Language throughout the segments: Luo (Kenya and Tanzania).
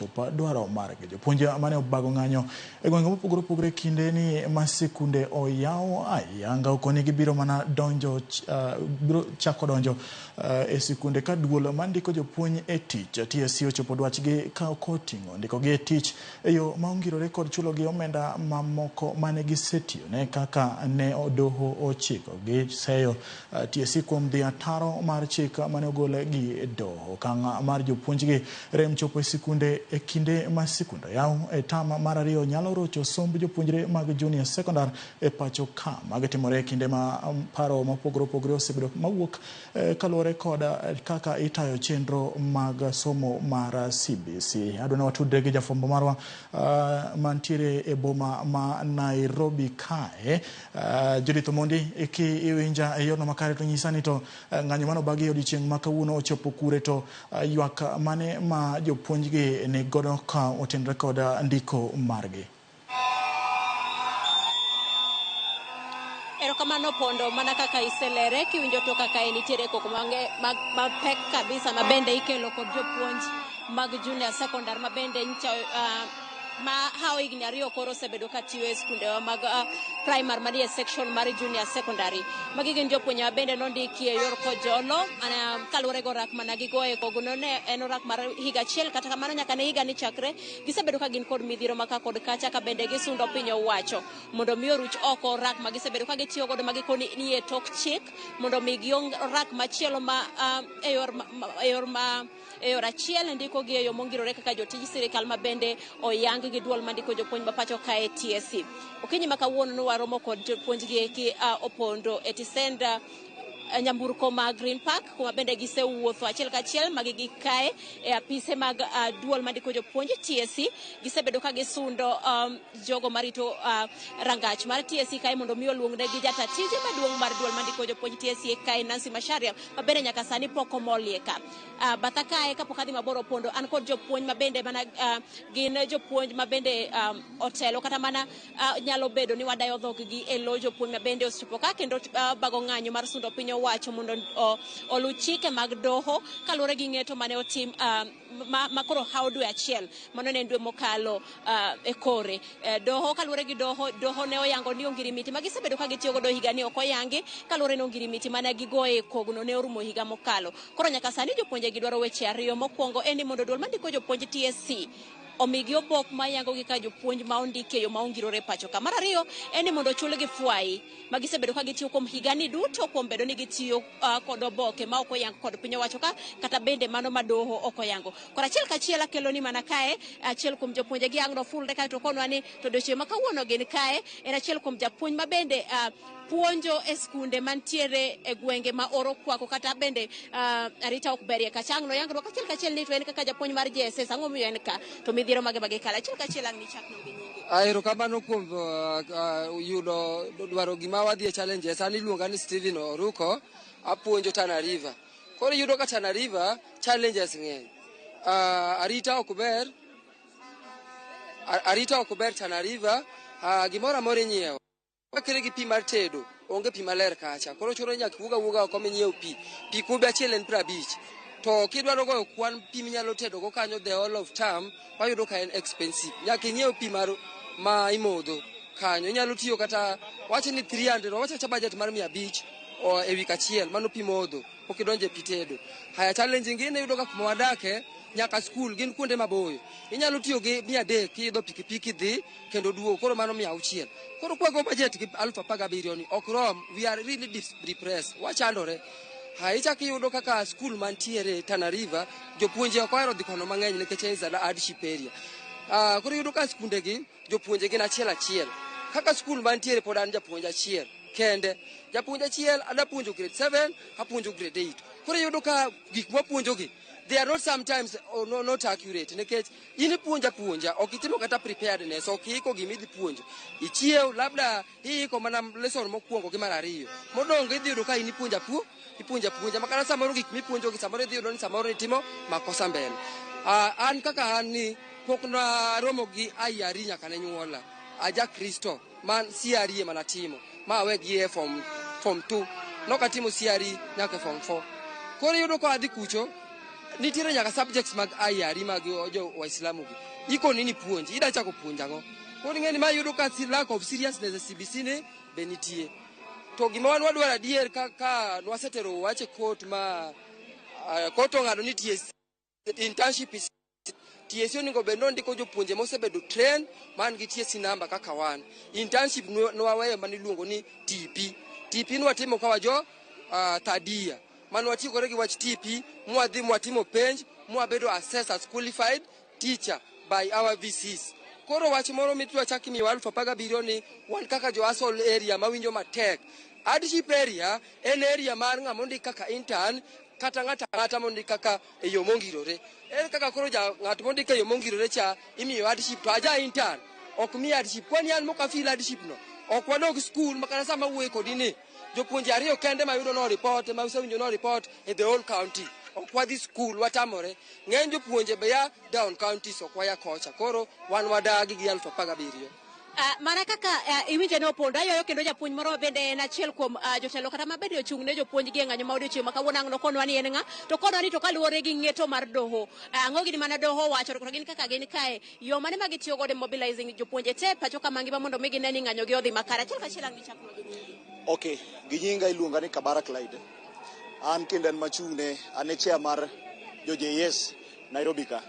ochop dwaro margi. Jopuonj mane obago ng'anyo e gwenge mopogore opogore kinde ni ma sikunde oyaw ayanga okoni gibiro mana donjo biro chako donjo e sikunde ka duol mandiko jopuonj e tich TSC ochopo dwachgi ka koting'o ndikogi e tich e yo ma ongirore kod chulogi omenda mamoko mane gisetiyone kaka ne doho ochiko. Giseyo TSC kuom dhi ataro mar chik mane ogol gi doho. Okang' mar jopuonjgi rem chopo e sikunde e kinde ma sikunde oyaw e tam mar ariyo nyalo rocho somb jopuonjre mag junior secondar e pacho ka. Magi timore e kinde ma paro mopogore opogore osebedo mawuok kaluwore kod kaka itayo chenro mag somo mar CBC. Adwa ni watudre gi jafwambo marwa mantiere e boma ma Nairobi kae. Judith Omondi, ki iwinja e yorno makare to nyisa ni to ng'anyo mane obagi e odiochieng' ma kawuono ochopo kure to ywak mane ma jopuonjgi ni godo ka otenore kod ndiko margi. Erokamano Pondo, mana kaka iselere kiwinjo to kaka nitiere koko mapek kabisa ma bende ikelo kod jopuonj mag junior secondary ma bende ncha ma hawo higni 2 koro osebedo ka tiyo e skundewa mag primary manie section mar junior secondary. Magi gin jopuonje ma bende nondiki e yor kojolo kaluwore gi orak mana gigoye kogno ne en orak mar higa achiel, kata kamano nyaka ne higa ni chakre gisebedo ka gin kod midhiero ma ka kod kacha ka bende gisundo piny owacho mondo mi oruch oko orak ma gisebedo ka gitiyo godo ma gikoni ni e tok chik mondo mi giong orak machielo ma e yor achiel ndiko gi e yo mongirore kaka jotij sirikal ma bende oyang gi duol mandiko jopuonj ma pacho kae TSC. Okinyi ma kawuono ne waromo kod jopuonj gi eki opondo e tisend nyamburko ma Green Park kuma bende gisewuotho achiel kachiel magi gikae e apise mag duol mandiko jopuonj TSC. Gisebedo ka gisundo jogo marito rangach mar TSC kae mondo mi oluongnegi jata tije maduong' mar duol mandiko jopuonj TSC kae Nancy Macharia ma bende nyaka sani pok omolie ka. Batha kae kapok adhi mabor opondo an kod jopuonj ma bende mana gin jopuonj ma bende otelo kata mana nyalo bedo ni wadayo dhoggi e lo jopuonj ma bende osechopo ka kendo bago ng'anyo mar sundo piny owacho mondo oluw chike mag doho kaluwore gi ng'eto mane otim ma koro hawo dwe achiel mano ne en dwe mokalo e kore. Doho kaluwore gi doho, doho ne oyango ni ongirimiti ma gisebedo ka gitiyo godo higani ok oyangi kaluwore ni ongirimiti mane gigoye kogno ne orumo higa mokalo. Koro nyaka sani jopuonje gidwaro weche ariyo. Mokwongo en ni mondo duol mandiko jopuonj TSC omigi obok mayango gi ka jopuonj ma ondiki e yo ma ongirore pacho ka. Mar ariyo en ni mondo ochulgi fwai ma gisebedo ka gitiyo kuom higani duto kuom bedo ni gitiyo kod oboke ma ok oyang kod piny owacho ka kata bende mano ma doho ok oyango. Koro achiel kachiel akelo ni mana kae achiel kuom jopuonje gi ang' nofulre kae to konwa ni to odiochieng' ma kawuono gin kae en achiel kuom japuonj ma bende puonjo e skunde mantiere e gwenge ma oro kwako kata bende arita ok berie kacha. Ang' noyangnwa kachiel kachiel ni to en kaka japuonj mar JSS ang'o momiyo en ka to midhiero mage ma gikalo. Achiel kachiel ang' nichak gi nyingi. Erokamano kuom yudo dwaro gima wadhi e challenges. An iluonga ni Steven Oruko, apuonjo Tana River. Koro iyudo ka Tana River challenges ng'eny. Arita ok ber, arita ok ber Tana River, gimoro amora inyiewo. Wakere gi pi mar tedo, onge pi maler kacha. Koro chuno ni nyaka iwuog awuoga oko minyiew pi. Pi kube achiel en 50. To kidwaro goyo kwan pi minyalo tedo go kanyo the whole of term, wayudo ka en expensive. Nyaka inyiew pi mar ma imodho kanyo. Inyalo tiyo kata wach ni 300, wach acha budget mar 500 e wik achiel, mano pi modho, pok idonjo e pi tedo. Haya, challenge ingine iyudo ka kuma wadake nyaka skul gin kuonde maboyo. Inyalo tiyo gi 300 kiidho pikipiki dhi kendo duogo, koro mano 600. Koro kwago budget gi 17,000 ni ok rom, we are really depressed, wachandore. Ha, ichak iyudo kaka skul mantiere Tana River, jopuonje ok ohero dhi kono mang'eny nikech en a hardship area. Koro iyudo ka skunde gi jopuonje gin achiel achiel. Kaka skul mantiere pod an japuonj achiel kende. Japuonj achiel ada puonjo grade 7, apuonjo grade 8. Koro iyudo ka gik mwapuonjogi they are not sometimes no, not accurate nikech in ipuonja puonja ok itimo kata preparedness, ok iiko gima idhi puonjo. Ichiew labda iiko mana lesson mokwongo gi mar ariyo, modong' idhi yudo ka in ipuonja ipuonja puonja ma kata samoro gik mipuonjogi samoro idhi yudo ni samoro itimo makosa mbele. An kaka an ni pok naromo gi IRE nyaka ne nyuola. Aja Kristo man CRE mana timo ma awe gi e form 2 nok atimo CRE nyaka form 4. Koro iyudo ka adhi kucho Nitiere nyaka subjects mag IRE mag jo Waislamu gi. Ikoni ni puonj, ida chako puonj ang'o? Koro ing'e ni ma yudo ka lack of seriousness e CBC ni be nitie. To gima wan wadwaro adier ka nwasetero wach e court ma court ong'ado ni TSC internship is TSC onego bed ni ondiko jopuonje mosebedo train man gi TSC number kaka wan. Internship nwaweyo maniluongo ni TP. TP nwatimo ka wajo third year. Mane watiekore gi wach TP, mwadhi mwatimo penj, mwabedo assessed as qualified teacher by our VCs. Koro wach moro mitwa chak imiyo 17,000 ni wan kaka jo ASAL area mawinjo matek. Hardship area en area mar ng'ama ondik kaka intern kata ng'ata ang'ata mondik kaka e yo mongirore. Ere kaka koro ja ng'at mondik e yo mongirore cha imiyo hardship to aja intern ok mi hardship. Kwani an mok afeel hardship no. Ok wadog school makata sama wuoyo kodi ni jopuonje ariyo kende mayudo no report ma usewinjo no report e the whole county. Ok wadhi school watamore. Ng'eny jopuonje be ya down counties ok waya kocha. Koro wan wadagi gi 17,000. Mana kaka iwinjo ne Opondo ayoyo kendo japuonj moro bende en achiel kuom jotelo kata mabende ochung' ne jopuonj gi e ng'anyo ma odiochieng' ma kawuono ang' nokonwa ni en ng'a to konwa ni to kaluwore gi ng'eto mar doho ang'o gini mana doho owacho to gin kaka gin kae yo mane ma gitiyo godo e mobilizing jopuonje te pacho ka mangima mondo mi gine ni ng'anyo gi odhi makare achiel kachiel ang' gichaknwa gi nyingi. Ok, gi nyinga iluonga ni Kabara Clyde. An kendo en machung' an e chair mar jo JS Nairobi ka.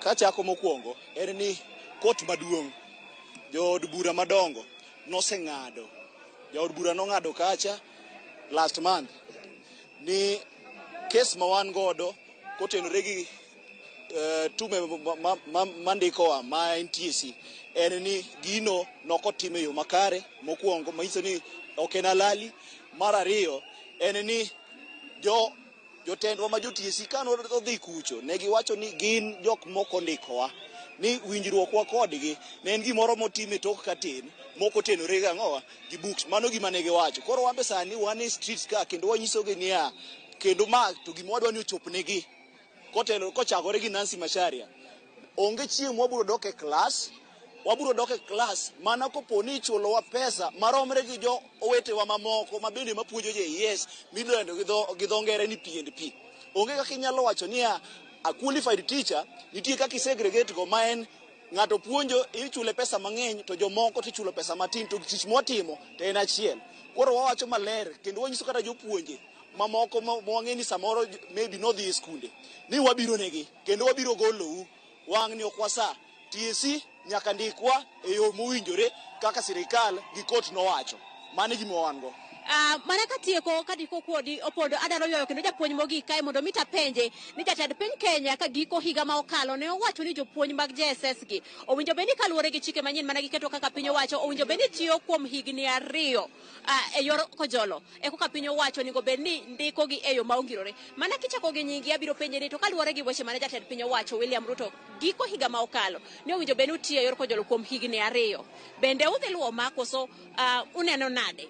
Kachako mokwongo en ni court maduong' jood bura madongo noseng'ado. Jaod bura nong'ado kacha last month ni kes ma wan godo kotenore gi tume mandikowa ma en TSC en ni gino nokotim e yo makare mokwongo manyiso ni ok en halali. Mar ariyo en ni jotendwa ma jo TSC kane odhi kucho ne giwacho ni gin jok moko ondikowa ni winjruokwa kodgi ne en gimoro motim e tok katin mok otenore gi ang'owa gi books. Mano gima ne giwacho. Koro wan be sani wan e streets ka kendo wanyisogi niya kendo ma to gima wadwa ni ochopnegi kotelo kochakore gi Nancy Macharia onge chieng' mwabiro dok e klas wabiro dok e klas mana kopo ni ichulowa pesa maromre gi jo owetewa mamoko mabende mapuonjo JS midendo gi dho ngere ni P&P. Onge kaka inyalo wacho niya a qualified teacher nitie kaka isegregate go ma en ng'ato puonjo ichule pesa mang'eny to jomoko to ichulo pesa matin to tich mwatimo to en achiel. Koro wawacho maler kendo wanyiso kata jopuonje mamoko mwang'e ni samoro maybe nodhi e skunde ni wabiro negi kendo wabiro golou wang' ni ok wasa. TSC nyaka ndikwa e yo mowinjore kaka sirikal gi court nowacho. Mano e gima wan go. Mana katieko kadiko kuodi Opondo adwaro ywayo kendo japuonj mogik kae mondo mi tapenje ni jatend piny Kenya ka giko higa ma okalo ne owacho ni jopuonj mag JSS gi owinjo bed ni kaluwore gi chike manyien mana giketo kaka piny owacho owinjo bed ni tiyo kuom higni ariyo e yor kojolo e koka piny owacho onego bed ni ndiko gi e yo ma ongirore. Mana kichako gi nyingi abiro penje ni to kaluwore gi weche mane jatend piny owacho William Ruto giko higa ma okalo ni owinjo bed ni utiyo e yor kojolo kuom higni ariyo bende udhi luwo ma koso uneno nade?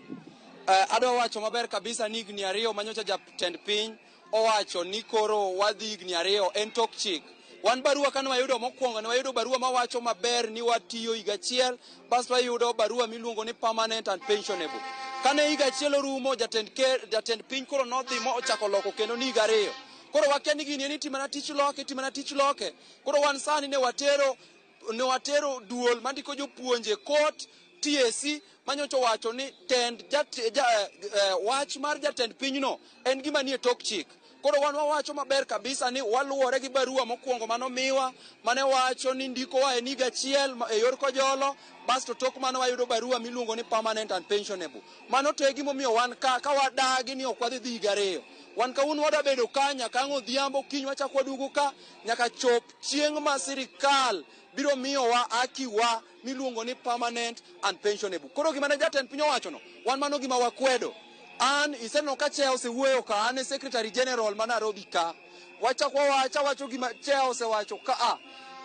Adwa wacho maber kabisa ni higni ariyo manyocha jatend piny owacho ni koro wadhi higni ariyo en tok chik. Wan barua kane wayudo mokwongo ne wayudo barua mawacho maber ni watiyo higa achiel basto wayudo barua miluongo ni permanent and pensionable. Kane higa achiel orumo jatend piny koro nodhi mo ochako loko kendo ni higa ariyo. Koro wakia ni gini en itimana tich loke, itimana tich loke. Koro wan sani ne watero duol mandiko jopuonje court TSC manyocha owacho ni tend wach mar jatend pinyno en gima nie tok chik. Koro wan wawacho maber kabisa ni waluwore gi barua mokwongo manomiwa mane wacho ni ndikowa en higa achiel e yor kojolo basto tok mano wayudo barua miluongo ni permanent and pensionable. Mano to e gimomiyo wan ka wadagi ni ok wadhi dhi higa ariyo. Wan kawuono wadwa bedo ka nyaka ang' odhiambo kiny wachak waduogo ka nyaka chop chieng' ma sirikal biro miyowa haki wa miluongo ni permanent and pensionable. Koro gima ne jatend piny owachono, wan mano gima wakwedo. An iseneno ka chair osewuoyo ka, an e secretary general ma Nairobi ka. Wachak wawacha wacho gima chair osewacho ka a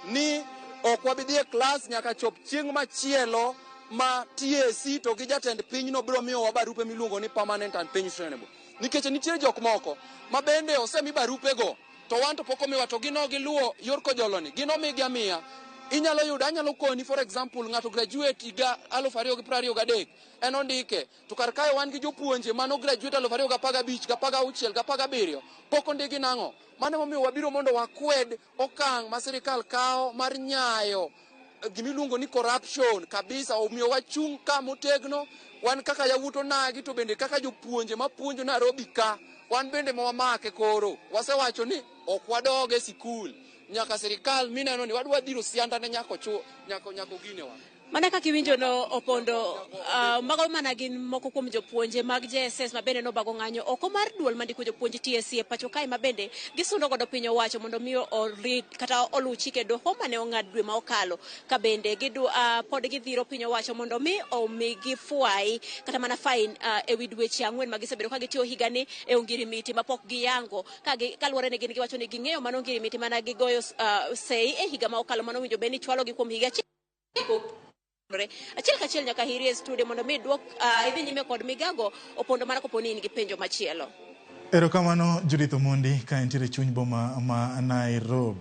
ni ok wabi dhi e klas nyaka chop chieng' machielo ma TSC to gi jatend pinyno biro miyowa barupe miluongo ni permanent and pensionable. Nikech nitie jok moko ma bende osemi barupego to wan to pok omiwa to gino giluwo yor kojolo ni gino migi amiya. Inyalo yudo, anyalo koni for example, ng'ato graduate higa 2023 en ondike, to kar kae wan gi jopuonje mano graduate 2015, 16, 17 pok ondiki nang'o. Mano emomiyo wabiro mondo wakwed okang' ma sirikal kawo mar nyayo gimiluongo ni corruption kabisa. Omiyo wachung' ka motegno wan kaka yawuot onagi, to bende kaka jopuonje mapuonjo Nairobi ka, wan bende ma wamake. Koro wasewacho ni ok wadog e sikul nyaka sirikal mineno ni wadwa dhiro sianda ne nyako chu nyako nyako ginewa. Mana kaka iwinjo no Opondo, mago mana gin moko kuom jopuonje mag JSS ma bende nobago ng'anyo oko mar duol mandiko jopuonj TSC e pacho kae, ma bende gisundo godo piny owacho mondo mi orit kata oluw chike doho mane ong'ad dwe ma okalo, ka bende gidu, pod gidhiro piny owacho mondo mi omigi fwai kata mana fine ewi dweche 4 ma gisebedo ka gitiyo higani e ongirimiti mapok giyango ka kaluwore ni gin giwacho ni ging'eyo mano ongirimiti mana gigoyo sei e higa ma okalo mano winjo bed ni chwalogi kuom higa achiel achiel kachiel. Nyaka hiri e studio mondo mi duok idhi nyime kod migago, Opondo, mana kopo ni in gi penjo machielo. Erokamano, Judith Omondi, ka entiere chuny boma ma Nairobi.